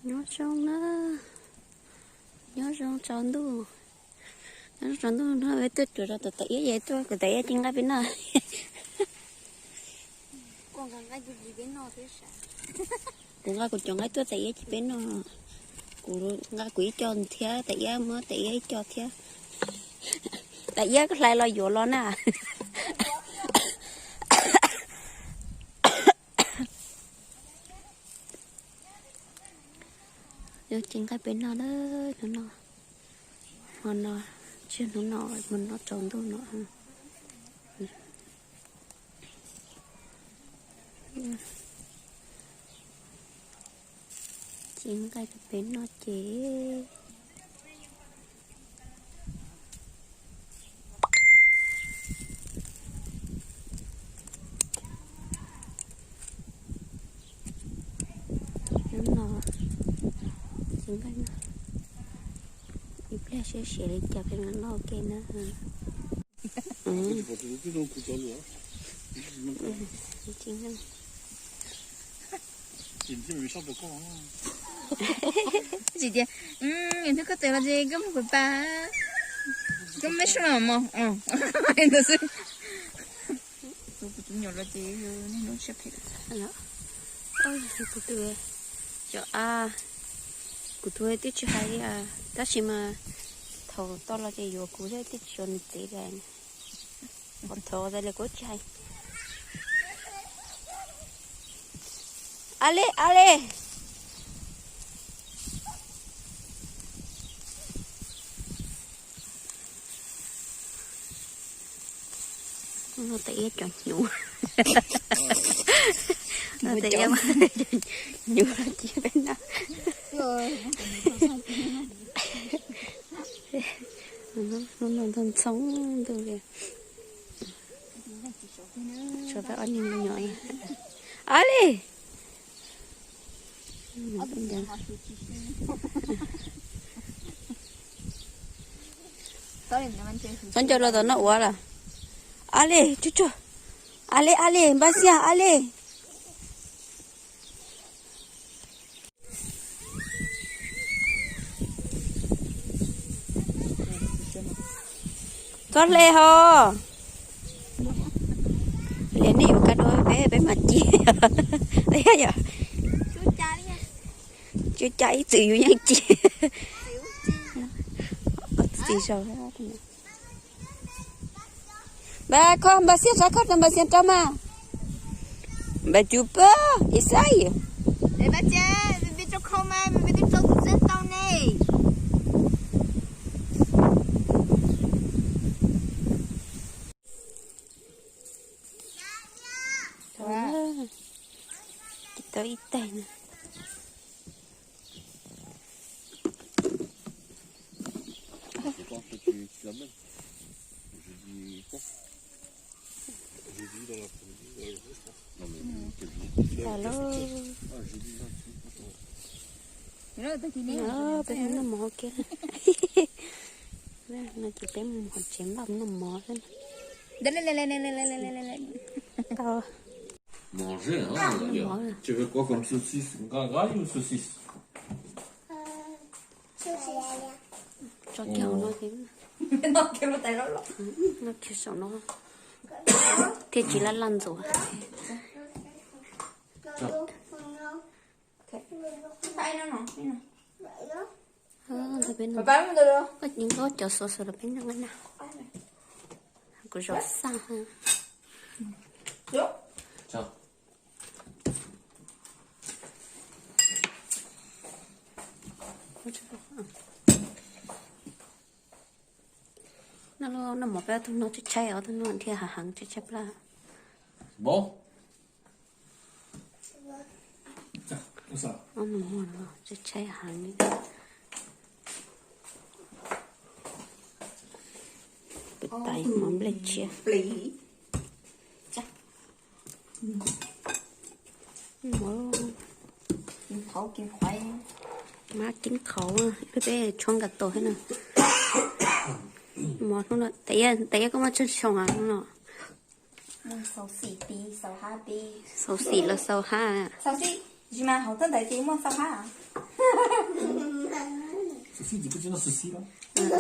Nyob zoo na, nyob zoo tsaus ntuj, nyob zoo tsaus ntuj no peb tuaj cuam rau tom tais iab, tuaj kuv tais iab ci nqaij peb noj. Kuv nqa kuv cov nqaij tuaj tais iab ci peb noj. Kuv nqa kuv ib co thiab tais iab muab tais iab ib co thiab. Tais iab koj hlais los yuav los na. Yuav ci nqaij peb noj na, hnub no, hmo no, tsis hnub no, hmo no tsaus ntuj no. Ci nqaij rau peb noj ces. Hnub no ci nqaij noj, ib pliag siab siav li cas peb mam noj ua ke na. Tsis tias, hnub koj txawm los ces koj mus kuv pas, koj mej soj los mos. Ntawd xwb. Kuv tus nyuam los ces yog niaj hnub siab phem. Kuv tus, cov a, kuv tus twb tsis hais li, tab sis mas thaum tau los ces yuav kuv thiab, twb tsis yuav nws txiv li. Qhov thaum ntawd li kuv tsis hais. A li, a li. Tais iab cov hnyuv, tais iab cov hnyuv los cia peb noj. Hnub no ntxhoo ntxhoo ntuj li. Tshuav peb ob niag me nyuam. A li. Txhob ncaws los tom no ua lawm. A li, tsuag tsuag. A li, a li, npaj xiab, a li. Txhob hle ho. Liam nej yuav kav dua peb, peb mam ci. Yog, tsw ca ib txwm yus yeej ci. Txiv zaug. Npaj khob, npaj xiab, rov khob, npaj xiab rau mas. Npaj cub pab ib xab yim. Tsis tau ib teg na. Alo. Peb noj mov kiag. No ces peb mus hauv tsev npaj noj mov xwb. Tau. Noj mov. Tso kiag hauv no thiab. Noj kiag saum no thiaj tsis laj laj ntxuav. Ntawd peb noj, koj cov xuav xuav los peb noj na. Kuv zov xaj. Noj, noj mov peb ob tug no tshaib tshaib, ob tug no dhia hav heev tshaib tshaib plab. Tshaib tshaib heev li. Kuv tais mov nplej tshiab. Mov, mov kib qhauv, peb tshuab nkas tau thiab na. Mov hnub no, tais iab koj muaj tsawg xyoo hnub no? Xaus xim los xaus hab? Xaus xim, tsis mas hauv tawb ntawd ces muaj xaus hab.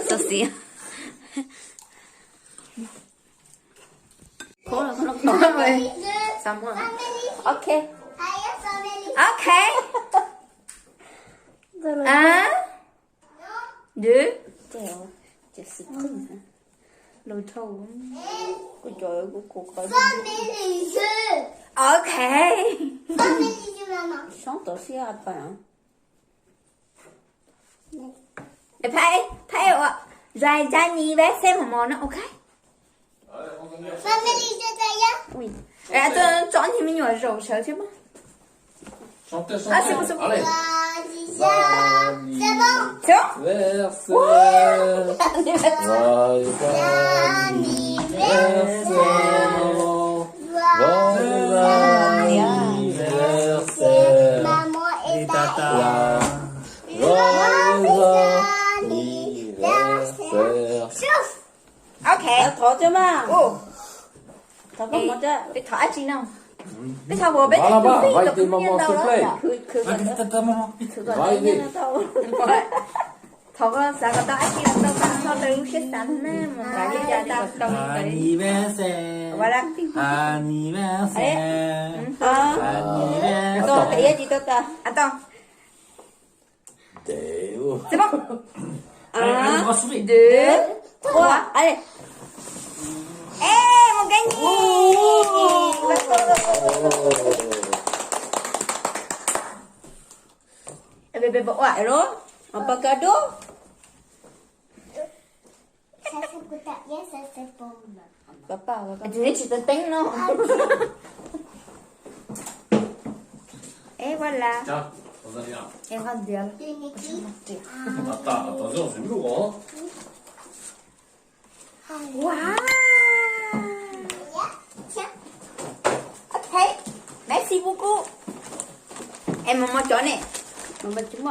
Xov xis. Ok. Ok. A. Dv. Lus thau. Kuv cov kuv kuv qhov. Ok. Soob tau siab pa. Phai, phai ua, zai zai ni ve se mos mos no, ok. Tso ntsis me nyuam zaum sawv thiab mas. Ok. Thov thiab mas. Thov koj mov thiab. Peb thov dab tsi no? Peb thov ua peb tus phooj ywg ntau lawm. Thov koj xav kom tau dab tsi los tau, txhob tau lub siab xav na, mus xav li cas tau. Anniversary. Anniversary. Anniversary. Tau, tau. Dv. Dv. Ua. Ê, mus keb nyi. Ê, peb peb pom ua los, pom kab dub. Tsis tau teeb no. Ê, ua la. Ê, ua ntiav. Wow. Ok. Merci beaucoup. Es mos mos cov ne? Mas twb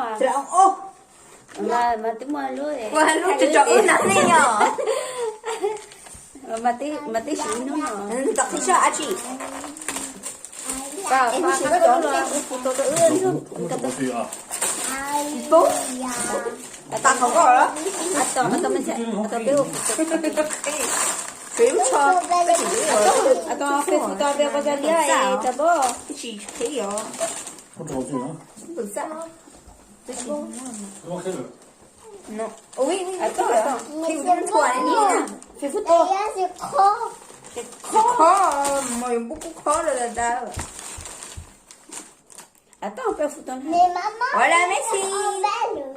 muaj lub, ua lub tso tso ub no ne yom. Mas twb siv hnub no. Tom qhib soj dab tsi? Ua fu tau rau wb. Pub. Tau qhov koj los? Peb ua fu tau, peb ua fu tau. Peb ua fu tau, peb ua fu tau, peb ua fu tau. Qhov, qhov, mus yuav npub kub qhov lawm tas. Hola Messi,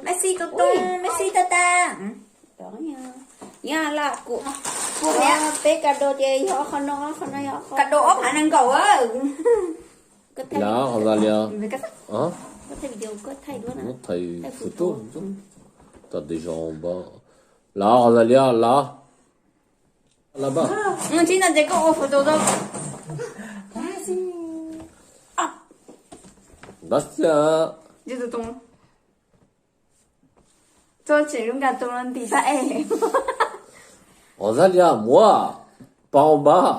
Messi tus tub, Messi tag tag. Yog la kuv, peb ka do ces yog qhov no, qhov no yog qhov ka do ob phav nees nkaum. Lav qhov Zalias. Koj thaij video, koj thaij duab na. Thaij fu tub. Tau tes zoo npab. Lav qhov Zalias, lav. Tib no ces koj ua fu tau tau. Gracias. Txoj tseem zoo nkag tus no ntim sab es. Qhov Zalias muab pab npab.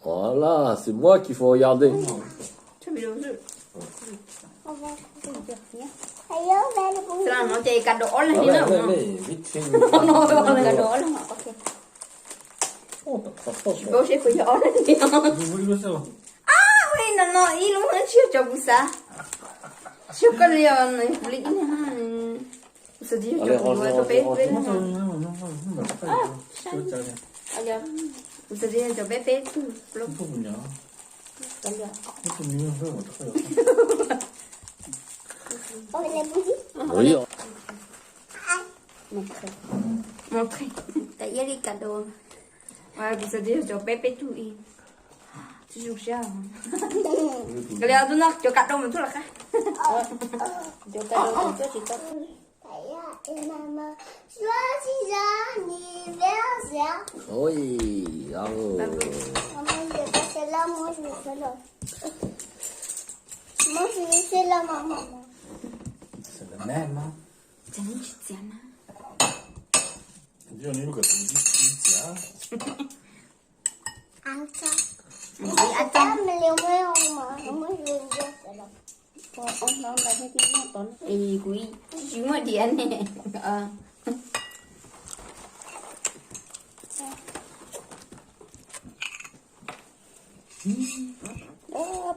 Qhov la xwm muab kis fo yau ntej. Ces ka do ob leeg li na. Ka do ob leeg. Tsis paub seb puas yog ob leeg li. Ab, ua no no ib lub tsis yog cov kuv xav. Tsis yog koj li os, kuv li ib leeg. Kuv xav tias yog cov kuv yuav rau peb peb leeg. Kuv xav tias yog cov peb peb tug plaub. Mus qhia, mus qhia. Kuv xav tias yog cov peb peb tug ib. Tsis zoo siab. Koj li tus no cov ka do mus tuaj los qab. Cov ka do mus tuaj tsis tau. Ces nej tsis txiav na. Ib txiav. Ib txiav. Ob hlob ntawd thiaj tib noj tod. Es kuv tsis muaj diav ne.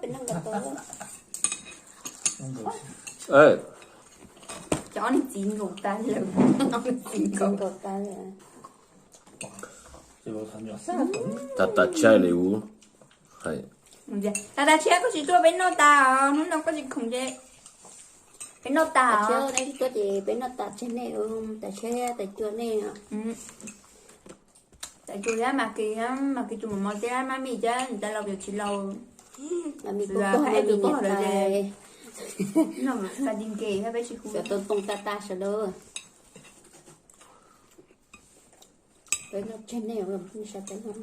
Peb noj nkauj tod. Cov niag txiv nkaus tas lawm. Txiv nkaus tas lawm. Tas tas tshaj li u. Tas tas tshaj koj tsis tuaj peb noj tas os, hnub no koj tsis khoom ces peb noj tas os. Tuaj ces peb noj tas tseg nej, tas tshaj tas cua nej. Tas cua thiab mas kis, mas kis tus mos mos thiab mab mim thiab niam tais laus yawm txiv laus. Mas kis tus pog, tus pog lawm ces noj sa ti nkev thiab peb tsis hu. Cov tau too tas tas sawv daws. Peb noj tseg nej, nej saib peb noj.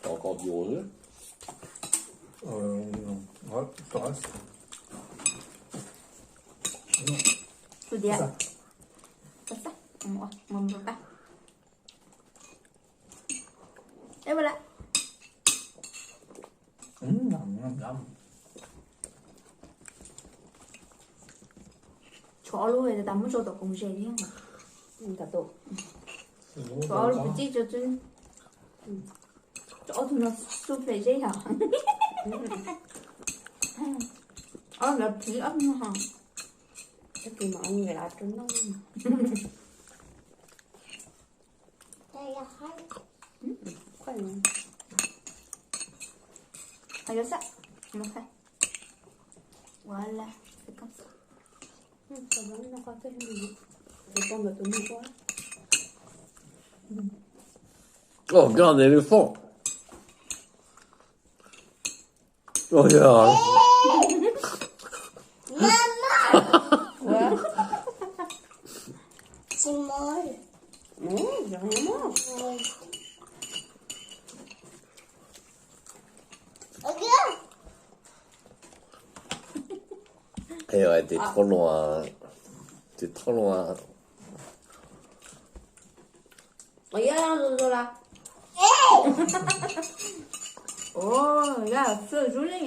Tov kom yuav xwb. Tus diav. Ua, mus mus pab. Eb, ua la. Tshuav ob lub tas muab tso tom koom zes li. Tshuav ob lub kwv tij tso, ob tug no xub phem zeb yom. Ob lub phiv ob tug no. Tab sis mas nws lav rau noj. Oh, God, they do fall. Oh, yeah. Ej, tes thauj luaj, tes thauj luaj. Ua, yog zoo zoo li.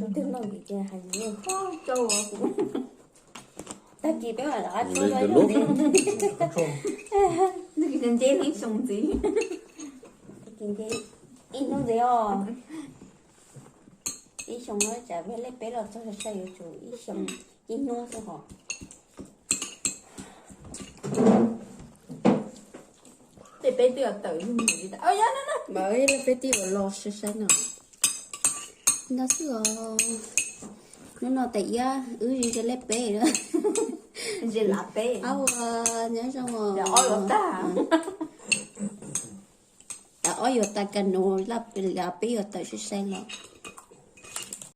Twb noj nkim ces hais tag kis peb mam rov qab tshuab dua ib hnub ntxiv. Nce ib xyoo ntxiv. Tag kis nce ib hnub ntxiv os. Ib xyoo no tsam peb lej peb los txog sai sai yuav tsum ib xyoo ib hnub xwb hos. Tej peb twb tawm yug mus li tas, lej peb twb los sai sai no. Ntawd xwb os. Hnub no tas iab wb ze lej peb. Ab, ua nyob zoo os. Ob yuav tas ka nuv, laj peb yuav tawm sai sai los.